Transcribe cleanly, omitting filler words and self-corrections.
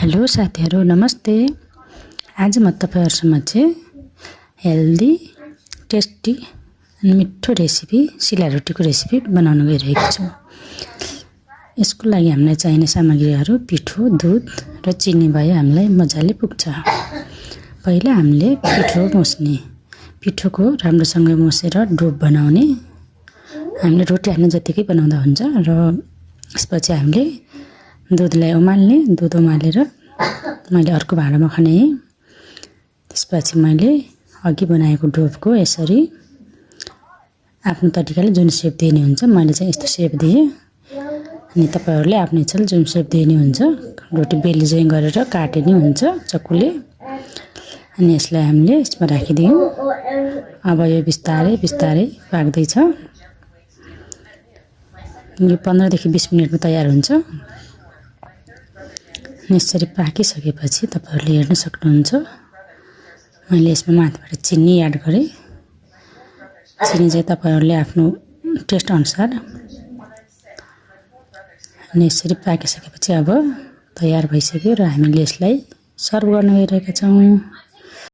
Hello साथीहरु नमस्ते। आज म तपाईहरुसँग चाहिँ हेल्दी टेस्टी अनि मिठो रेसिपी सिला रोटीको रेसिपी बनाउन गइरहेको छु। यसको लागि हामीलाई चाहिने सामग्रीहरु पिठो, दूध र चिनी भए हामीलाई मजाले पुग्छ। पहिला हामीले पिठो मुस्ने, पिठोको राम्रोसँग मुसेर डोब बनाउने। हामीले रोटी हाल्ने जतिकै बनाउँदा हुन्छ र त्यसपछि हामीले दूधलाई उमाल्ने, दूध उमालेर मैले अर्को भाँडामा खनाएँ। त्यसपछि मैले अघि बनाएको डोबको यसरी आफ्नो तरिकाले जुन शेप दिने हुन्छ, मैले चाहिँ यस्तो शेप दिएँ। अनि तपाईहरुले आफ्नो इच्छाले जुन शेप दिने हुन्छ, रोटी बेली चाहिँ गरेर काट्ने हुन्छ चक्कुले। अनि यसलाई हामीले यसमा राखिदियौँ। अब यो बिस्तारै बिस्तारै पाक्दै छ। यो 15 देखि 20 मिनेटमा तयार हुन्छ। यसरी पाकिसकेपछि तपाईहरुले हेर्न सक्नुहुन्छ। मैले यसमा माथिबाट चिनी एड गरे। चिनी चाहिँ तपाईहरुले आफ्नो टेस्ट अनुसार। अनि यसरी पाकिसकेपछि अब तयार भइसक्यो र हामीले यसलाई सर्भ गर्न गइरहेका छौं।